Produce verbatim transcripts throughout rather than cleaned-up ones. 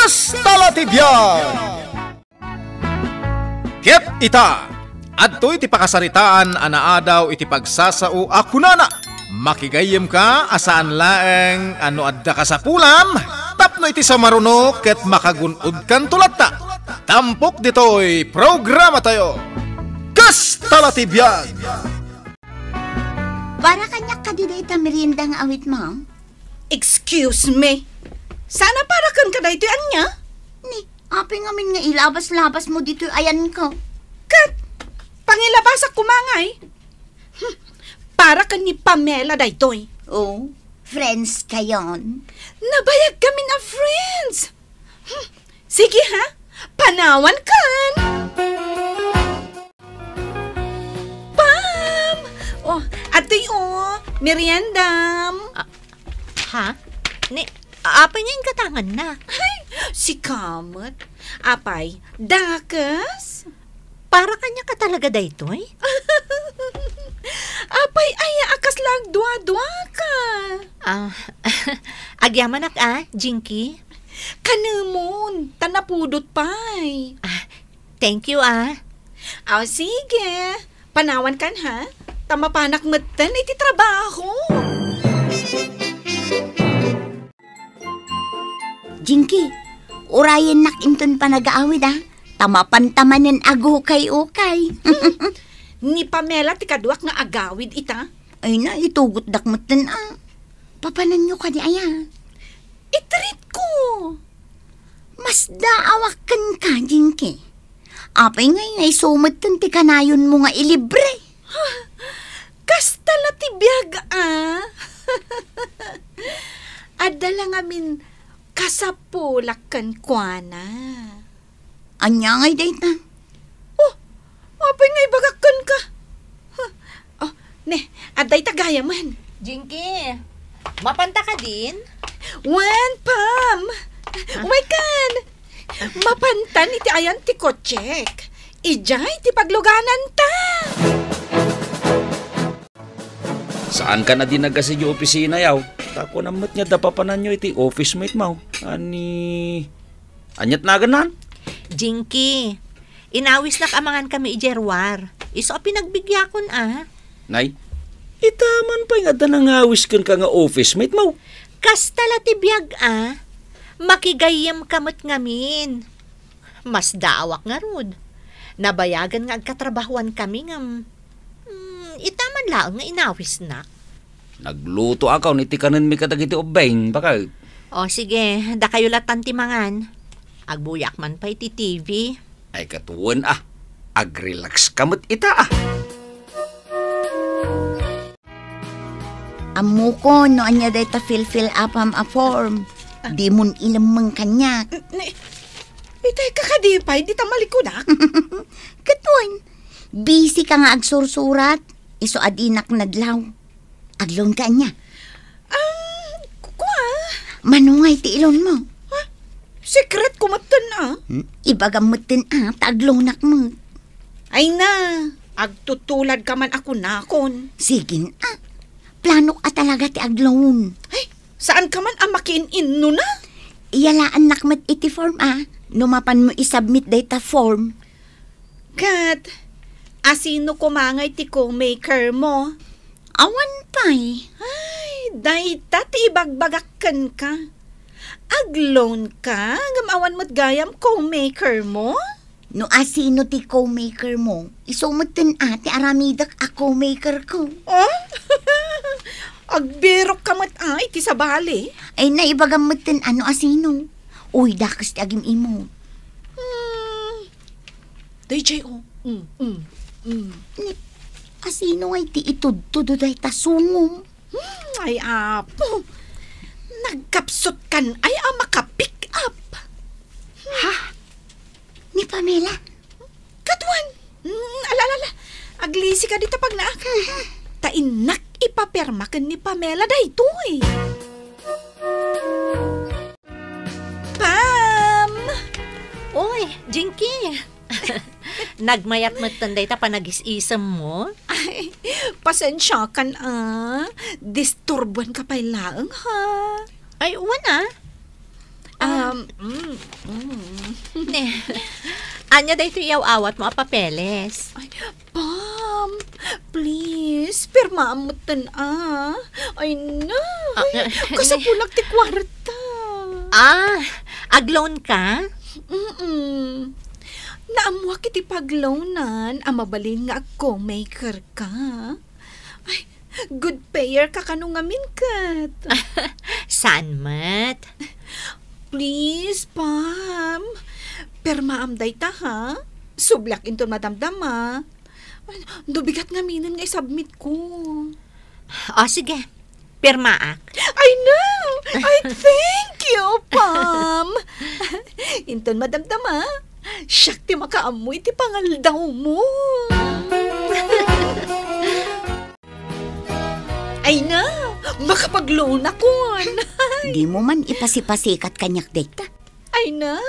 Kasta la ti biag! Ket ita, adtoy ti pakasaritaan a naadaw iti pagsasao a kunana, makigayyemka a saan laeng a no adda kasapulan tapno iti sumaruno ket makagun-odkanto latta. Tampok ditoy programatayo. Kasta la ti biag! Para kaniak kadi dayta merienda nga awit, ma'am? Excuse me. Saan a para kenka daytoy ania? Ni, apay ngamin nga ilabas-labas mo ditoy ayanko? Ket, pangilabasak koma ngay. Hmm, para ken ni Pamela daytoy. Oh, friends kayon? Nabayag kami a friends. Hmm, sige ha, panawan kan. Pam! Oh, atoy, oh, meriendam. Ah, ha? Ni, apay nga inkatangan na? Ay, sika met. Apay, dakes? Para kaniak talaga daytoy? Apay, aya a kasla agdua-dua ka? Ah, agyamanak a, Jinky. Kanemon, ta napudot pay. Ah, thank you, ah. Aw, sige. Panawan kan, ha? Ta mapanak metten iti trabaho. Jinky, urayennak inton panagaawid, ah. Ta mapanta manen agukay-ukay. Ni Pamela ti kaduak nga agawid ita. Ay na, itugotdak metten, ah. Papananyo kadi aya? Itreat ko. Masdaawak kenka, Jinky. Apay ngay nga isu metten ti kanayonmo nga ilibre? Kasta la ti biag, ah. Adda la ngamin kasapulak kenkuana. Ania ngay dayta? Oh, apay nga ibagak kenka? Huh. Oh, ne, adda ita gayamen. Jinky, mapanta kadin? Wen, Pam! Ah? Umay kan! Mapantan iti ayan ti kotsek. Idiay ti paglugananta! Saan ka na di nagasidiay opisina, yaw? Ta kunam met nga adda papananyo iti office mate mo. Ani, aniat nagannan? Jinky, inawisnak a mangan kami idiay ruar. Isu a pinagbigyakon, a. Nay, ita man pay nga adda nangawis kenka nga office mate mo. Kasta la ti biag, a. Makigayyemka met ngamin. Masdaawak ngarud. Nabayagen nga agkatrabahoan kami ngem, hmm, ita man laeng nga inawisnak. Naglutoak iti kanenmi kadagiti ubbing, baket. O, sige, dakayo latan ti mangan. Agbuyak man pay ti T V. Ay, ket wen, a. Agrelax ka met ita, a. Ammokon no ania dayta fill-fill-upam a form. Ah. Dimon ilemmeng kaniak. N-, ni, itay ka kadi pay dita malikudak? Ket wen, busy ka nga agsursurat, isu a dinak nadlaw. Agloan ka ania? Ah, ku-, kua? Mano ngay ti i-loan mo? Ha? Secret ko metten, a. Hmm? Ibagam metten, a, ta agloanak met. Ay na, agtutulad ka man a kunakon. Sige, a. Planok a talaga ti agloan. Ay, saan ka man a makiin-inno na? Iyalaannak met iti form, a. No mapan mo i-submit dayta form. Ket, asino koma ngay ti co-maker mo? Awan pay. Ay, dayta ti ibagbagak kenka. Agloan ka, ngem awan met gayam co-maker mo? No asino ti co-maker mo, isu metten a ti aramidek a co-maker ko. Ah? Agbirok ka met a iti sabali? Ay, naibagam metten a no asino. Uy, dakes ti agim-imot. Hmm. Dayjay, o. Mm, mm, mm. Ni, asino ngay ti itudtudo dayta sungom? Hmm, ay, apo. Nagkapsut kan ay a maka-pick up. Ha? Ni Pamela? Kaduan. Mm, ala, ala, ala. Aglisi ka dita pagnaak. Ta innak ipapirma ken ni Pamela daytoy. Pam! Oy, Jinky! Nagmayat metten dayta panagis-isem mo? Ay, pasensiakan a. Disturbuan ka pay laeng, ha? Ay, wen a. Ah, Mm, mm. Ne, ania daytoy iyaw-awatmo a papeles? Ay, Pam, please, pirmaam metten, ah. Ay, na. Ah, Ay, ah, kasapulak ti kuarta. Ah, ag-loan ka? Mm-mm. Naammuak iti pag-loanan a mabalin nga ag-co-maker ka. Ay, good payer ka kano ngamin ket. Saan met? Please, Pam. Pirmaam dayta, ha? Subliak inton madamdama. Ay, no bigat ngaminen nga isubmit ko. O, sige. Pirmaak. Ay, no! Ay, thank you, Pam! Inton madamdama, siak ti makaammo iti pangaldawmo. Ay na, makapag-loan akon. Dimo man ipasipasikat kaniak dayta. Ay na,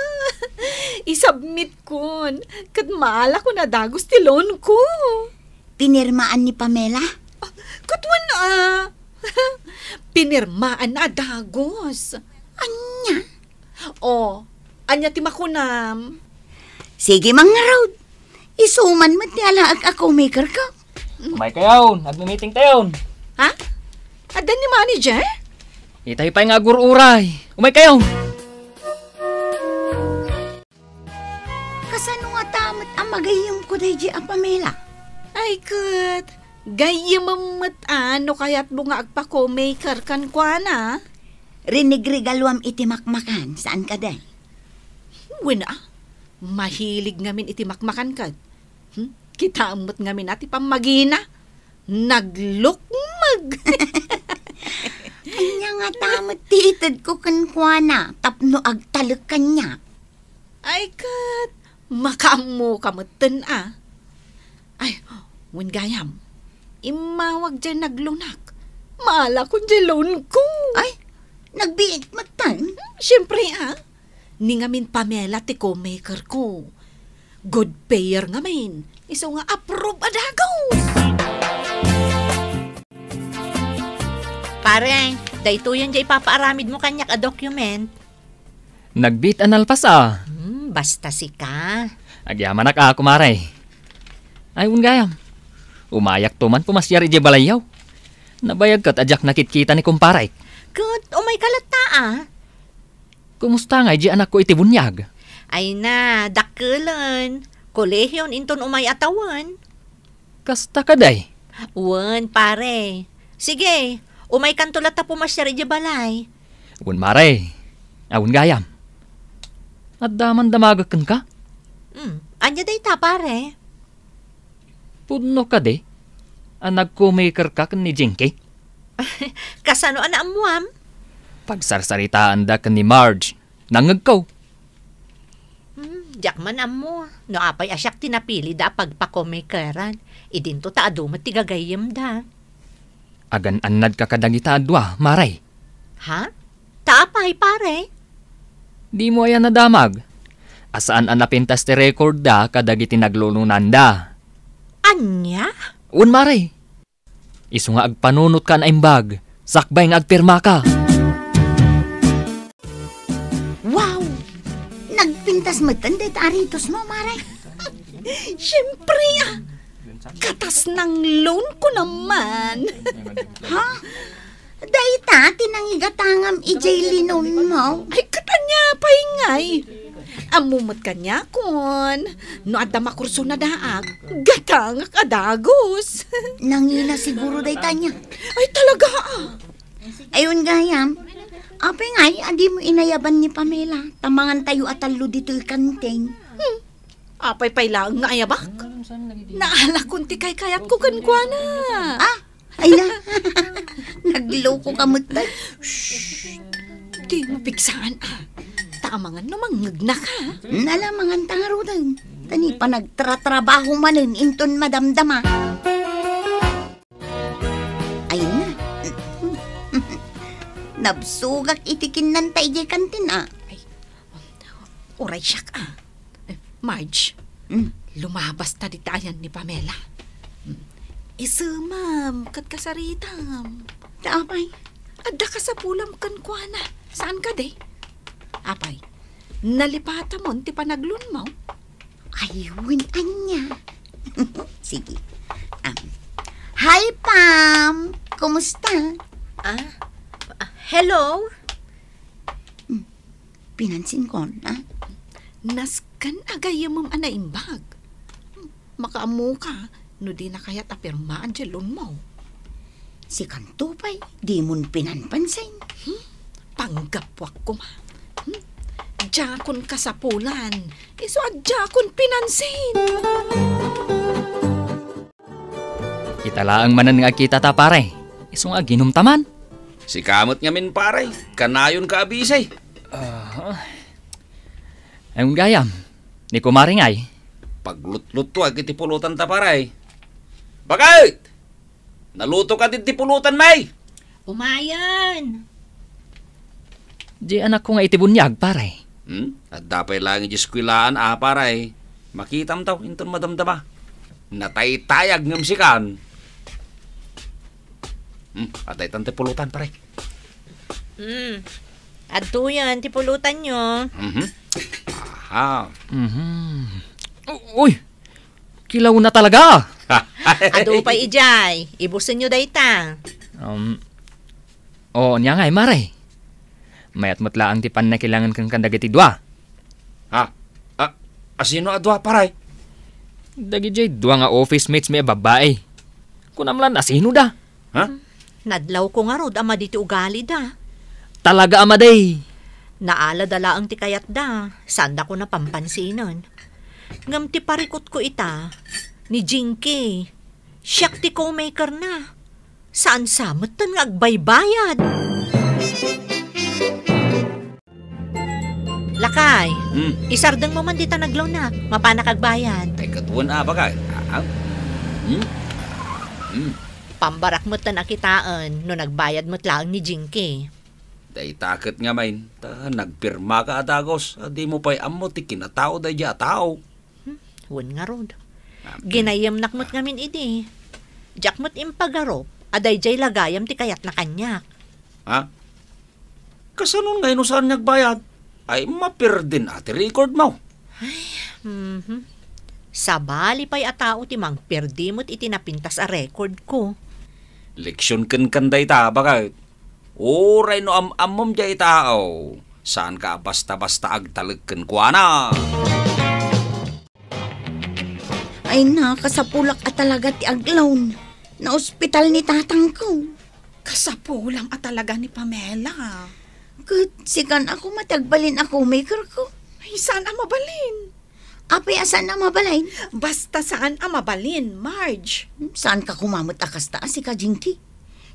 isubmit kon, ket maalakon a dagus ti loan ko. Pinirmaan ni Pamela? Ah, ket wen, ah. Pinirmaan a dagus. Ania? O, ania ti makunam? Sige, mangngarud. Isu man met ti alaek a co-maker ka. Umaykayon, agmi-meeting tayon. Ha? Adda ni manager? Itay pay nga agur-uray. Umaykayon. Kasano ngata met a magayyemko daydi a Pamela? Ay, ket, gayyemem met a no kayatmo nga agpa-co-maker kenkuana. Rinigregaluam iti makmakan, saan kadi? Wen a, mahilig ngamin iti makmakan ket. Hmm? Kitaem met ngamin a ti pammagina. Naglukmeg. Ania ngata met ti itedko kenkuana tapno agtalek kaniak? Ay, ket, makaammoka metten a. Ay, wen gayam, immawag jay nagloanak. Maalakon jay loanko. Ay, nagbiit metten? Siempre, a. Ni ngamin Pamela ti co-maker ko. Good payer ngamin. Isu nga approve a dagus. Pare, daytoyen jay ipapaaramidmo kaniak a document. Nagbiit a nalpas a. Hmm, basta sika. Agyamanak a, kumare. Ay, wen gayam. Umayakto man pumasiar idiay balayyo. Nabayag ket a diak nakitkita ni kumparek. Ket umayka latta a. Kumusta ngay di anakko iti buniag? Ay na, dakkelen. Kolehion inton umay a tawen. Kasta kadi? Wen, pare. Sige, umaykanto latta pumasiar idiay balay. Wen, mare. A, wen gayam. Adda man damagek kenka? Hmm, ania dayta, pare? Pudno kadi a nag-co-maker ka ken ni Jinky? Kasano a naammuam? Pagsarsaritaanda ken ni Marge. Nangngegko. Hmm, diak man ammo no apay a siak ti napilida a pagpa-co-makeran. Idinto ta adu met ti gagayyemda. Agan-annadka kadagita a dua, mare? Ha? Ta apay, pare? Dimo aya nadamag a saan a napintas ti record da kadagiti nagloananda? Ania? Wen, mare. Isu nga agpanunotka a naimbag, sakbay nga agpirmaka. Wow! Nagpintas metten dayta a ritosmo, mare. Siempre, a. Katas nang loan ko naman. Ha? Dayta ti nangigatangam idiay linonmo? Ay, ket ania pay ngay? Ammo met kaniakon, no adda makurso a daag, gatangak a dagus. Nangina siguro dayta ania? Ay, talaga, a. Ay, wen gayam. Apay ngay a dimo inayaban ni Pamela, ta mangantayo a tallo ditoy kantin. Hmm. Apay pay laeng nga ayabak? Naalakon ti kaykayatko kenkuana. Ah, ay na. Naglokoka met, tay. Shh! Dimo pigsaan, a. Ta amangan no mangngegnak, a. Nala, manganta ngaruden. Ta ni panagtratrabaho manen inton madamdama. Ay na. Nabsogak iti kinnanta idiay kantin, a. Ay, uray siak, a. Eh, Marge, mm, lumabas ta dita ayan ni Pamela. Mm. Isemam ket kasaritam. Ta apay? Adda kasapulam kenkuana. Saan kadi? Apay, Nalipatamon ti panaglunmo? Ay, wen ania. Sige. Um, hi, Pam. Kumusta? Ah, ah, hello? Hmm, pinansinkon, ah? Nasken a gayyemem a naimbag. Makaammoka no dina kayat a pirmaan diay loanmo. Sikanto pay, dimon pinanpansin. Hmm? Panggapuak koma. Hmm? Diakon kasapulan. Isu a diakon pinansin. Ita laeng manen nga agkitata, pare. Isu nga aginumta man. Sika met ngamin, pare. Kanayonka a busy. Ah. Ay, gayam. Ni kumare ngay? Paglutlutuak iti pulotanta, pare. Bakit? Naluto ka din ti pulutan, may? Umayen! Di anakko nga iti buniag, pare. Hmm? Adda pay laeng iti eskuelaan, a, pare. Makitam taw, inton madamdama. Nataytayag ngem sikan. Hmm, adda itan ti pulutan, pare. Hmm. Adtoyen ti pulutanyo. Mhm. Aha. Mhm. U-, uy! Kilawna talaga! Adu pay idiay. Ibusenyo dayta. Um, oo, nia ngay, mare. Mayat met laeng ti pannakilangen kenka dagiti dua. Ha? A, asino a dua, pare? Dagidiay dua nga office mates mi a babbai. Kunam lan asino da? Ha? Nadlawko ngarud a madi ti ugalida. Talaga a madi. Naalada laeng ti kayatda, saandako napampansinan. Ngem ti parikutko ita, ni Jinky, siak ti co-makerna. Saan sa metten nga agbaybayad. Lakay, hmm, isardengmo man dita nagloanak, mapanak agbayad. Ay, ket wen a, bakay. Ah, ah. Hmm? Hmm. Pambarak metten a kitaen no nagbayad met laeng ni Jinky. Dayta ket ngamin, ta nagpirmaka a dagus, a dimo pay ammo ti kinatao daydiay a tao. Hmm, wen ngarud. Ah, hmm. Ginayemnak met ngamin idi. Diak met impagarup a daydiay la gayam ti kayatna kaniak. Ha? Kasano ngay no saan nga agbayad? Ay, mapirdin a ti record mo. Ay, mhm. Sabali pay a tao ti mangpirdi met iti napintas a record ko. Leksion kenkan dayta, bakit? Uray no am-ammom diay tao, saanka a basta-basta agtalek kenkuana. Ay, nakasapulak a talaga ti aglawn. Naospital ni tatangko. Kasapulam a talaga ni Pamela. Ket sikan ako met ti agbalin a co-maker ko. Ay, saan a mabalin? Apay a saan a mabalin? Basta saan a mabalin, Marge. Hmm, saanka koma met a kasta a sika, Jinky.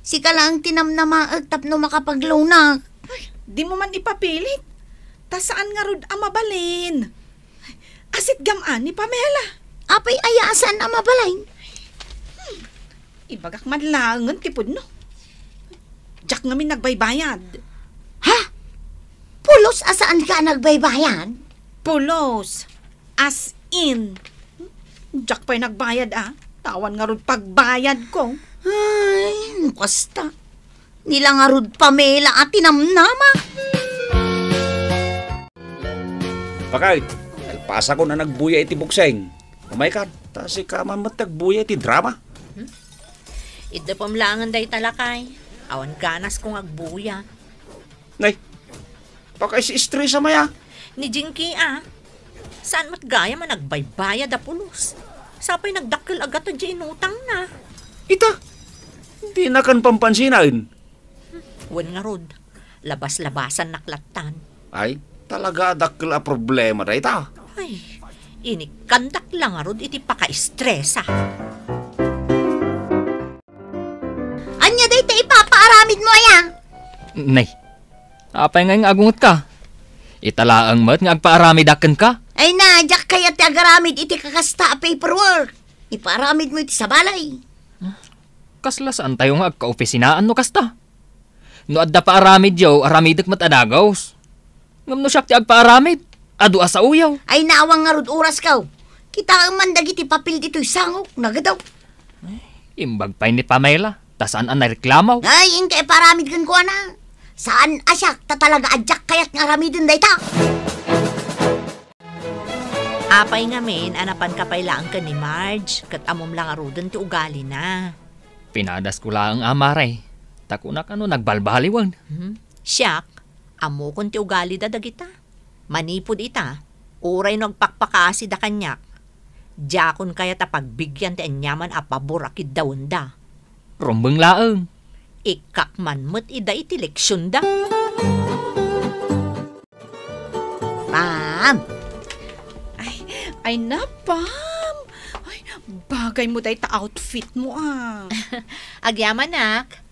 Sika laeng ti namnamaek tapno makapagloanak. Ay, dimo man ipapilit. Ta saan ngarud a mabalin. Asitgam a ni Pamela. Apay aya a saan a mabalin? Hmm. Ibagak man laengen ti pudno. Diak ngamin nagbaybayad. Ha? Pulos a saanka a nagbaybayad? Pulos. As in. Diak pay nagbayad, a. Awan ngarud pagbayadko. Ay, no kasta. Ni la ngarud Pamela a tinamnama. Bakit? Nalpasakon a nagbuya iti bukseng. Umaykan, ta sika man met ti agbuya iti drama. Hmm? Iddepem laengen dayta, lakay. Awan ganasko nga agbuya. Nay, pakaisi-estresa, maya. Ni Jinky, a. Saan met gayam a nagbaybayad a pulos? Sapay nagdakkel a gatod diay inutangna. Ita, dinakan pampansinan. Wen ngarud, labas-labasannak lattan. Ay, talaga a dakkel a problema dayta. Ay, inikkandak la ngarud iti pakaestresa. Ania dayta ipapaaramidmo aya? Nay, apay ngay nga agungetka? Ita laeng met nga agpaaramidak kenka? Ay na, diak kayat ti agaramid iti kakasta a paperwork. Ipaaramidmo iti sabali. Kasla saantayo nga agkaopisinaan no kasta? No adda paaramidyo, aramidek met a dagus. Ngem no siak ti agpaaramid, adu a saoyo. Ay, awan ngarud orasko. Kitaem man dagiti papel ditoy sangok, nagadaw. Imbag pay ni Pamela, ta saan a nareklamo. Ay, inka ipaaramid kenkuana. Saan a siak, ta talaga a diak kayat nga aramiden dayta. Apay ngamin a napanka pay laeng ken ni Marge, ket ammom la ngaruden ti ugalina? Pinadasko laeng a, mare. Ta kunak a no nagbalbaliwen. Hmm? Siak, ammokon ti ugalida dagita. Manipud ita, uray no agpakpakaasida kaniak, diakon kayat a pagbigian ti aniaman a pabor a kiddawenda. Rumbeng laeng. Ikkak man met ida iti leksionda. Pam! Ay, ay na, Pam! Ay, bagay mo dayta outfit mo, ah. Agyamanak.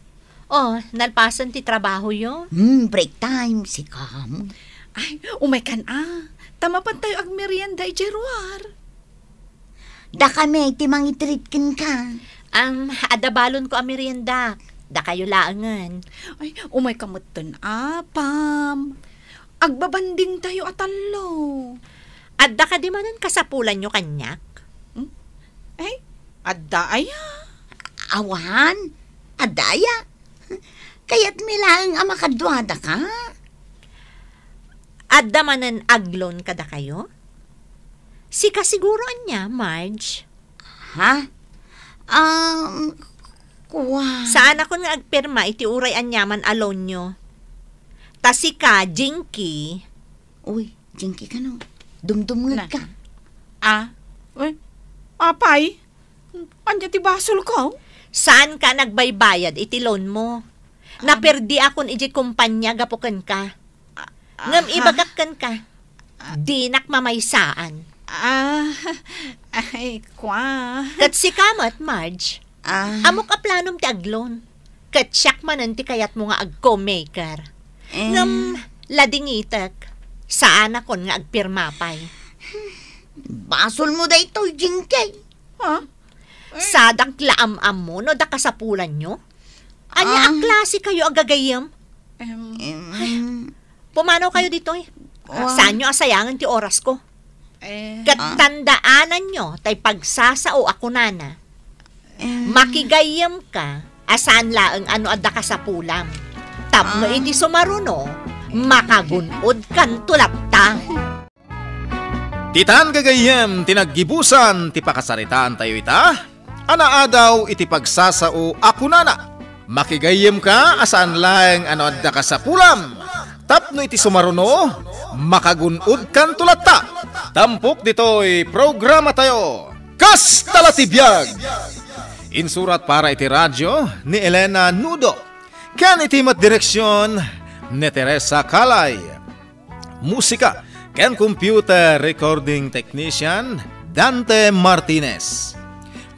Oh, nalpasen ti trabahoyo? Hmm, break time, sikam. Ay, umaykan, ah. Ta mapantayo agmerienda idiay ruar. Dakami ti mangitreat kenka. Am, adda balonko a meriendak. Dakayo laengen. Ay, umayka metten, a, Pam. Agbabandingtayo a tallo. Adda kadi manen kasapulanyo kaniak? Hmm? Ay, adda aya? Awan, adda aya? Kayatmi laeng a makaduadaka? Adda manen ag-loan kadakayo? Sika siguro ania, Marge? Ha? Um, kua- Saanakon nga agpirma iti uray aniaman a loanyo. Ta sika, Jinky. Uy, Jinky kano? Dumdumngegka. Na- Ah? Uy, apay? Ania ti basolko? Saanka nagbaybayad iti loan mo? Ah. Naperdiakon idiay kumpanya gapu kenka. Ah, ngem ah, ibagak kenka, ah, dinak mamaysaan. Ah, ay, kua. Ket sika met, Marge. Ah. Ammok a planom ti ag-loan. Ket siak manen ti kayatmo nga ag-co-maker. Eh. Ngem, ladingitek, saanakon nga agpirma pay. Basolmo daytoy, Jinky. Ha? Eh. Sadak la am-ammo no adda kasapulanyo? Ania a, ah, klasekayo a gagayyem? Em. Em. Ay, pumanawkayo ditoy. Wa- Saanyo a sayangen ti orasko. Eh. Ket, ah, tandaananyo tay pagsasao a kunana. Eh. Makigayyemka a saan laeng a no adda kasapulam. Tapno, ah, iti sumaruno, makagun-odkanto latta. Ditan gagayyem ti naggibusan ti pakasaritaantayo ita a naadaw iti pagsasao a kunana, makigayyemka a saan laeng a no adda kasapulam, tapno iti sumaruno, makagun-odkanto latta. Tampok ditoy programatayo, Kasta la ti biag! Insurat para iti radio ni Elena Nudo, ken iti met direksion ni Teresa Calay. Musika ken computer recording technician, Dante Martinez.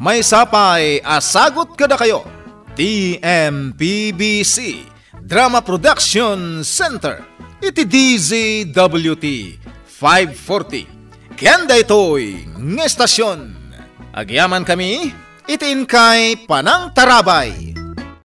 Maysa pay a sagut kadakayo, T M P B C Drama Production Center, iti D Z W T five forty. Ken daytoy nga estasion, agyamankami iti inkay panangtarabay.